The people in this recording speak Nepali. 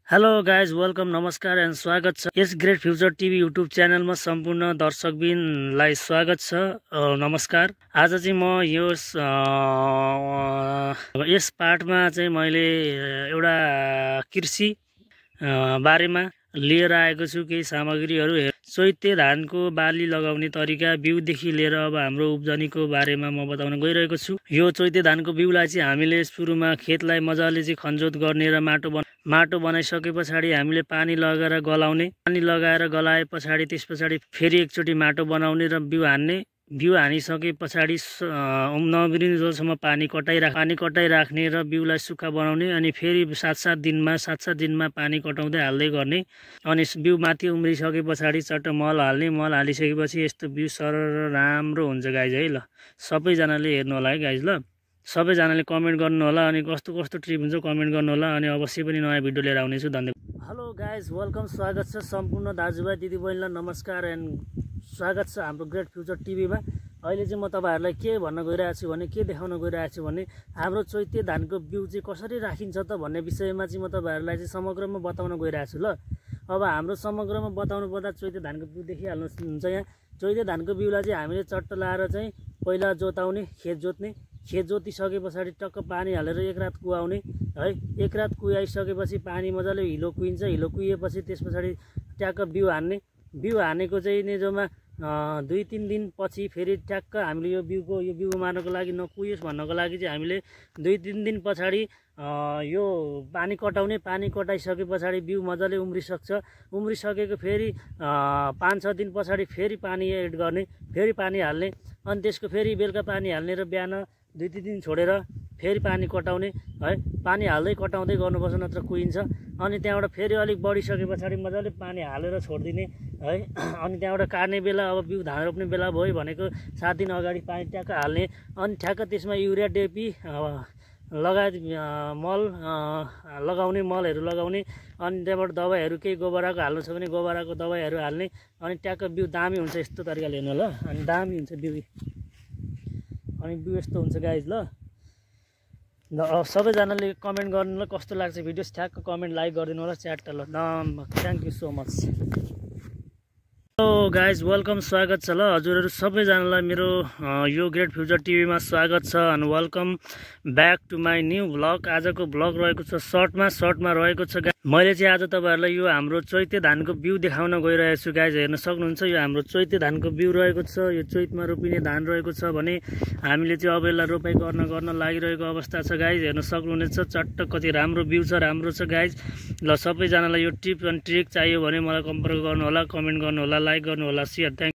हेलो गाइज वेलकम नमस्कार एन्ड स्वागत छ यस ग्रेट फ्युचर टिभी युट्युब च्यानलमा सम्पूर्ण दर्शकबिनलाई स्वागत छ। नमस्कार। आज चाहिँ म यस पार्टमा चाहिँ मैले एउटा कृषि बारेमा लिएर आएको छु केही सामग्रीहरू। चैते धानको बाली लगाउने तरिका बिउदेखि लिएर अब हाम्रो उब्जनीको बारेमा म बताउन गइरहेको छु। यो चैते धानको बिउलाई चाहिँ हामीले सुरुमा खेतलाई मजाले चाहिँ खनजोत गर्ने र माटो बनाइसके पछाडि हामीले पानी लगाएर गलाउने, पानी लगाएर गलाए पछाडि त्यस पछाडि फेरि एकचोटि माटो बनाउने र बिउ हानिसके पछाडि नबिग्रिन्जेलसम्म पानी कटाइराख्ने र बिउलाई सुक्खा बनाउने अनि फेरि 7-7 दिनमा पानी कटाउँदै हाल्दै गर्ने। अनि बिउ माथि उम्रिसके पछाडि चट्ट मल हाल्ने। मल हालिसकेपछि यस्तो बिउ सरर राम्रो हुन्छ गाइज है। ल सबैजनाले हेर्नु होला है गाइज। ल सबैजनाले कमेन्ट गर्नु होला अनि कस्तो कस्तो ट्रिप हुन्छ कमेन्ट गर्नु होला अनि अवश्य पनि नयाँ भिडियो लिएर आउनेछु। धन्यवाद। हेलो गाइज वेलकम, स्वागत छ सम्पूर्ण दाजुभाइ दिदीबहिनीलाई नमस्कार एन्ड स्वागत छ हाम्रो ग्रेट फ्युचर टिभीमा। अहिले चाहिँ म तपाईँहरूलाई के भन्न गइरहेको छु भने, के देखाउन गइरहेको छु भने हाम्रो चैते धानको बिउ चाहिँ कसरी राखिन्छ त भन्ने विषयमा चाहिँ म तपाईँहरूलाई चाहिँ समग्रमा बताउन गइरहेको छु। ल अब हाम्रो समग्रमा बताउनु पर्दा चैते धानको बिउ देखिहाल्नुहुन्छ यहाँ। चैते धानको बिउलाई चाहिँ हामीले चट्ट लाएर चाहिँ पहिला जोताउने, खेत जोतिसके पछाडि टक्क पानी हालेर एक रात कुहाउने है। एक रात कुहाइसकेपछि पानी मजाले हिलो कुहिन्छ। हिलो कुहिएपछि त्यस पछाडि ट्याक्क बिउ हान्ने। बिउ हानेको चाहिँ निजोमा 2-3 दिन पछि फेरि ट्याक्क हामीले यो बिउ मार्नको लागि नकुहियोस् भन्नको लागि चाहिँ हामीले 2-3 दिन पछाडि यो पानी कटाउने। पानी कटाइसके पछाडि बिउ मजाले उम्रिसकेको फेरि 5-6 दिन पछाडि फेरि पानी एड गर्ने, फेरि पानी हाल्ने। अनि त्यसको फेरि बेलुका पानी हाल्ने र बिहान 2-3 दिन छोडेर फेरि पानी कटाउने है। पानी हाल्दै कटाउँदै गर्नुपर्छ नत्र कुहिन्छ। अनि त्यहाँबाट फेरि अलिक बढिसके पछाडि मजाले पानी हालेर छोडिदिने है। अनि त्यहाँबाट काट्ने बेला अब बिउ धान रोप्ने बेला भयो भनेको 7 दिन अगाडि पानी ट्याक्क हाल्ने। अनि ठ्याक्क त्यसमा युरिया डेपी लगायत मल लगाउने, मलहरू लगाउने। अनि त्यहाँबाट दबाईहरू केही गोबराको हाल्नु छ भने गोबराको दबाईहरू हाल्ने। अनि ट्याक्क बिउ दामी हुन्छ। यस्तो तरिकाले हेर्नु ल, अनि दामी हुन्छ बिउ। अनि बिउ यस्तो हुन्छ गाइज। ल सबैजनाले कमेन्ट गर्नु ल कस्तो लाग्छ भिडियो, ठ्याक्क कमेन्ट लाइक गरिदिनु होला च्याट। ल thank you so much. Hello guys welcome, स्वागत छ। ल हजुरहरू सबैजनालाई मेरो यो ग्रेट फ्युचर टिभीमा स्वागत छ अनि welcome back to my new vlog. आजको भ्लग रहेको छ सर्टमा रहेको छ। मैले चाहिँ आज तपाईँहरूलाई यो हाम्रो चैते धानको बिउ देखाउन गइरहेको छु गाइज। हेर्न सक्नुहुन्छ यो हाम्रो चैते धानको बिउ रहेको छ। यो चैतमा रोपिने धान रहेको छ भने हामीले चाहिँ अब यसलाई रोपाइ गर्न लागिरहेको अवस्था छ गाइज। हेर्न सक्नुहुनेछ चट्ट कति राम्रो बिउ छ, राम्रो छ गाइज। ल सबैजनालाई यो टिप एन्ड ट्रिक चाहियो भने मलाई सम्पर्क गर्नु होला, कमेन्ट गर्नु होला, लाइक गर्नु होला, सेयर।